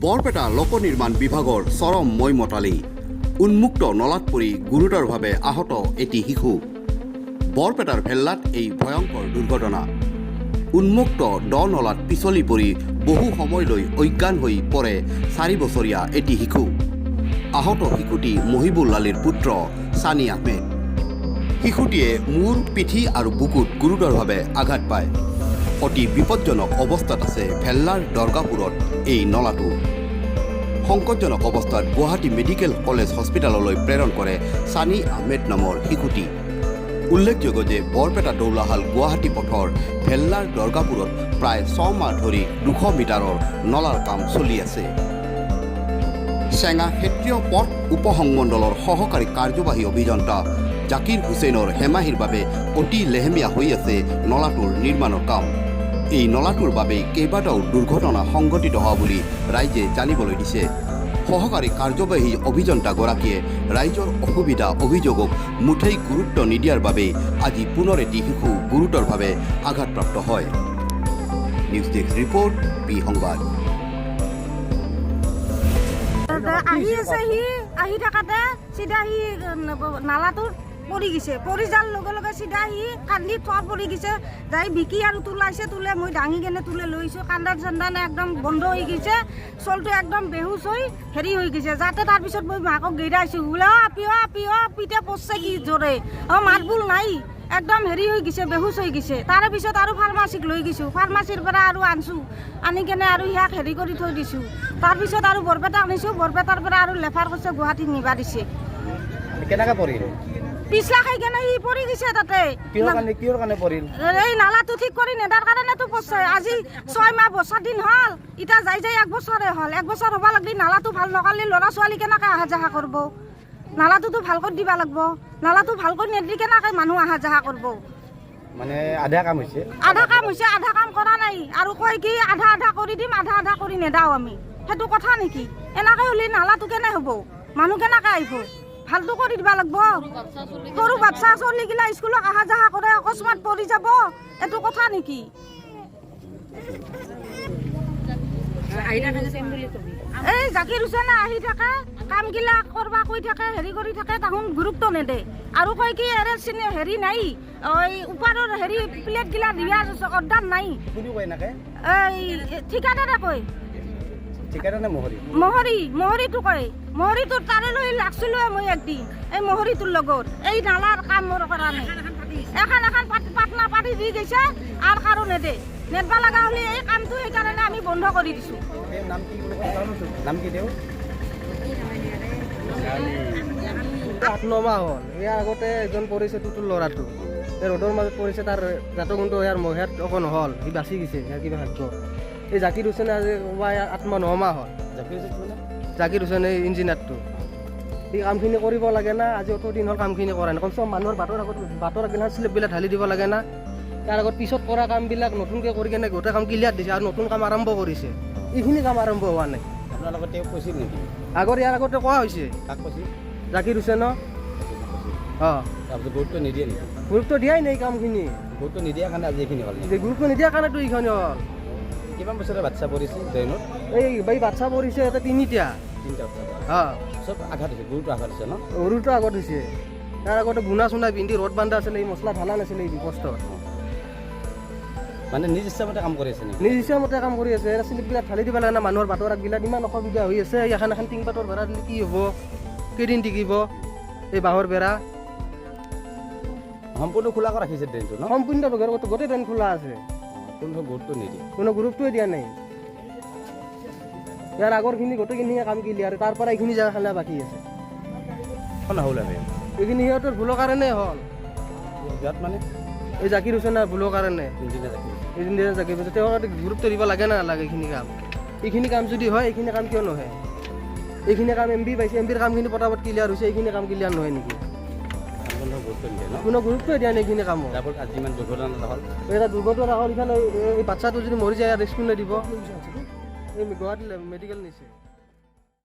বৰপেটা লোক নিৰ্মাণ বিভাগৰ চৰম মইমতালি। উন্মুক্ত নলাত পৰি গুৰুতৰভাৱে আহত এটি শিশু। বৰপেটাৰ ভেল্লাত এই ভয়ংকৰ দুৰ্ঘটনা। উন্মুক্ত দ নলাত পিছলি পৰি বহু সময়লৈ অজ্ঞান হৈ পৰে 4 বছৰীয়া এটি শিশু। আহত শিশুটি মহিবুল আলীৰ পুত্ৰ ছানি আহমেদ। শিশুটিয়ে মূৰ, পিঠি আৰু বুকুত গুৰুতৰভাৱে আঘাত পায়। অতি বিপজ্জনক অৱস্থাত আছে ভেল্লাৰ দৰগাপুৰত এই নলাটো। সংকটজনক অৱস্থাত গুৱাহাটী মেডিকেল কলেজ হস্পিটেললৈ প্ৰেৰণ কৰে ছানি আহমেদ নামৰ শিশুটি। উল্লেখযোগ্য যে বৰপেটা দৌলাশাল গুৱাহাটী পথৰ ভেল্লাৰ দৰগাপুৰত প্ৰায় 6 মাহ ধৰি 200 মিটাৰৰ নলাৰ কাম চলি আছে। চেঙা ক্ষেত্ৰীয় পথ উপসংমণ্ডলৰ সহকাৰী কাৰ্যবাহী অভিযন্তা জাকিৰ হুছেইনৰ হেমাহিৰ বাবে অতি লেহেমীয়া হৈ আছে নলাটোৰ নিৰ্মাণৰ কাম। এই নলাটোৰ বাবেই কেইবাটাও দুৰ্ঘটনা সংঘটিত হোৱা বুলি ৰাইজে জানিবলৈ দিছে। সহকাৰী কাৰ্যবাহী অভিযন্তাগৰাকীয়ে ৰাইজৰ অসুবিধা, অভিযোগক মুঠেই গুৰুত্ব নিদিয়াৰ বাবেই আজি পুনৰ এটি শিশু গুৰুতৰভাৱে আঘাতপ্ৰাপ্ত হয়। নিউজ ডেস্ক ৰিপৰ্ট, পি সংবাদ। আহি আছে সি, আহি থাকাতে চিধা সি নালাটোত পৰি গৈছে। পৰি যোৱাৰ লগে লগে চিধা সি কান্দি থৰ পৰি গৈছে। যাই বিকি আৰু তোলাইছে, তোলে মই দাঙি কেনে তোলে লৈছোঁ। কান্দান চান্দান একদম বন্ধ হৈ গৈছে। চলটো একদম বেহুচ হৈ হেৰি হৈ গৈছে যাতে। তাৰপিছত মই মাকক গেইৰাইছোঁ বোলে, অ আপি, অ আপি, অ পিঠে পৰছে কি জোৰে, অ মাত বোল নাই, একদম হেৰি হৈ গৈছে, বেহুচ হৈ গৈছে। তাৰে পিছত আৰু ফাৰ্মাচীক লৈ গৈছোঁ। ফাৰ্মাচীৰ পৰা আৰু আনছোঁ, আনি কেনে আৰু সিয়াক হেৰি কৰি থৈ দিছোঁ। তাৰপিছত আৰু বৰপেটা আনিছোঁ। বৰপেটাৰ পৰা আৰু ৰেফাৰ কৰিছে, গুৱাহাটীত নিবা দিছে। কেনেকে পৰিল? পিছলা খাই কেনে সি পৰি গৈছে তাতে। কিহৰ কাৰণে পৰিল? এই নালাটো ঠিক কৰি নেদাৰ কাৰণেতো পৰছে। আজি 6 মাহ বছৰ দিন হ'ল, এতিয়া যাই যাই এক বছৰে হ'ল। এক বছৰ হ'ব লাগিলে নালাটো ভাল নকৰিলে ল'ৰা ছোৱালী কেনেকৈ অহা যোৱা কৰিব? নালাটোতো ভাল কৰি দিব লাগিব। নালাটো ভাল কৰি নিদি কেনেকৈ মানুহ অহা যোৱা কৰিব? মানে আধা কাম হৈছে? আধা কাম হৈছে, আধা কাম কৰা নাই। আৰু কয় কি আধা আধা কৰি দিম, আধা আধা কৰি নেদাও আমি। সেইটো কথা নেকি? এনেকৈ হ'লে নালাটো কেনে হ'ব? মানুহ কেনেকৈ আহিব? ভালটো কৰি দিব লাগিব। সৰু বাচ্ছা ছোৱালীগিলা স্কুলত অহা যোৱা কৰে, অকস্মাত পৰি যাব, এইটো কথা নেকি? এই জাকিৰ হুছেইনে আহি থাকে, কামগিলা কৰবা কৈ থাকে, হেৰি কৰি থাকে, তাহোন গুৰুত্ব নেদে। আৰু কয় কি এৰে চিনি হেৰি নাই, এই ওপৰৰ হেৰি প্লেটগিলা দিয়াৰ অৰ্ডাৰ নাই। কোনে কয় এনেকে? এই ঠিকাদাৰে কয়। ঠিকাদাৰ নে মহৰী? মহৰী, মহৰীটো কয়। মহৰীটোৰ তাৰে লৈ লাগছিলোৱে মই একদিন এই মহৰীটোৰ লগত, এই নালাৰ কামৰ কাৰণে। এখন এখন পাটনা পাতি দি গৈছে আৰু কাৰো নেদে। নেদবা লগা হ'লে এই কামটো সেইকাৰণে আমি বন্ধ কৰি দিছোঁ। তেওঁৰ নাম কি বুলি কয়? নাম কি তেওঁ? 8-9 মাহ হ'ল। ইয়াৰ আগতে এজন পৰিছে, টুটুৰ ল'ৰাটো। এই ৰ'দৰ মাজত পৰিছে, তাৰ জাতগুণটো ইয়াৰ মহিয়াত অকণ হ'ল, সি বাচি গৈছে, ইয়াৰ কিবা ভাগ্য। এই জাকিৰ হুছেইনে আজি ক'বা ইয়াৰ 8 মাহ 9 মাহ হ'ল। জাকিৰ হুছেইন মানে? জাকিৰ হুছেইন এই ইঞ্জিনিয়াৰটো। সি কামখিনি কৰিব লাগে না? আজি অত দিন হ'ল, কামখিনি কৰা নাই। কমচে কম মানুহৰ বাটৰ আগত, বাটৰ আগিলা শ্লেপবিলাক ঢালি দিব লাগে না? তাৰ আগত পিছত কৰা কামবিলাক নতুনকৈ কৰি কেনে গোটেই কাম ক্লিয়াৰ দিছে আৰু নতুন কাম আৰম্ভ কৰিছে। এইখিনি কাম আৰম্ভ হোৱা নাই। আপোনালোকে তেওঁক কৈছিল নেকি? আগৰ ইয়াৰ আগতে কোৱা হৈছে। কাক কৈছিল? জাকিৰ হুছেইনক। অঁ। তাৰপিছত গুৰুত্ব নিদিয়ে নেকি? গুৰুত্ব দিয়াই নাই কামখিনি। গুৰুত্ব নিদিয়াৰ কাৰণে আজি এইখিনি হ'ল নেকি? যে গুৰুত্ব নিদিয়াৰ কাৰণেতো এইখিনি হ'ল। কিমান বছৰৰ বাচ্চা পৰিছে ড্ৰেইনত? এই বাচ্চা পৰিছে এটা, তিনিটা। তিনিটা বাচ্চা? অঁ। চব আঘাত হৈছে, গুৰুতৰ আঘাত হৈছে ন? সৰুটো আগত হৈছে। তাৰ আগতে গুণা চুনা পিন্ধি ৰ'দ বান্ধা আছিলে, এই মছলা ঢালা নাছিলে এই কষ্টত। মানে নিজ ইচ্ছামতে কাম কৰি আছে নেকি? নিজ ইচ্ছামতে কাম কৰি আছে। শ্লিপবিলাক ঢালি দিব লাগে না? মানুহৰ বাটৰ আগবিলাক ইমান অসুবিধা হৈ আছে। এখন এখন টিং পাতৰ বেৰা দিলে কি হ'ব? কেইদিন টিকিব এই বাঁহৰ বেৰা? সম্পূৰ্ণ খোলাকৈ ৰাখিছে ড্ৰেইনটো ন? সম্পূৰ্ণ গোটেই ড্ৰেইন খোলা আছে। কোনো গুৰুত্ব নিদিয়ে? কোনো গুৰুত্বই দিয়া নাই। ইয়াৰ আগৰখিনি গোটেইখিনি কাম ক্লিয়াৰ, তাৰ পৰা এইখিনি জেগা খানা বাকী আছে। নহ'ল আৰু? এইখিনি সিহঁতৰ ভুলৰ কাৰণে হ'ল। ইয়াত মানে? এই জাকিৰ হুছেইনৰ ভুলৰ কাৰণে। ইঞ্জিনিয়াৰ জাকিৰ হুছেইন। ইঞ্জিনিয়াৰ জাকিৰ হুছেইন, তেওঁ গুৰুত্ব দিব লাগে না নালাগে? এইখিনি কাম, এইখিনি কাম যদি হয়, এইখিনি কাম কিয় নহয়? এইখিনি কাম এম বি পাইছে, এম বিৰ কামখিনি পটাপট ক্লিয়াৰ হৈছে, এইখিনি কাম ক্লিয়াৰ নহয় নেকি? কোনো গুৰুত্ব নিদিয়ে ন? কোনো গুৰুত্বই দিয়া নাই এইখিনি কামত। তাৰ ফলত আজি ইমান দুৰ্ঘটনা এটা হ'ল। এটা দুৰ্ঘটনা হ'ল। ইফালে এই বাচ্ছাটো যদি মৰি যায়, ৰিস্ক কোনে দিব? এই গুৱাহাটী মেডিকেল নিছে।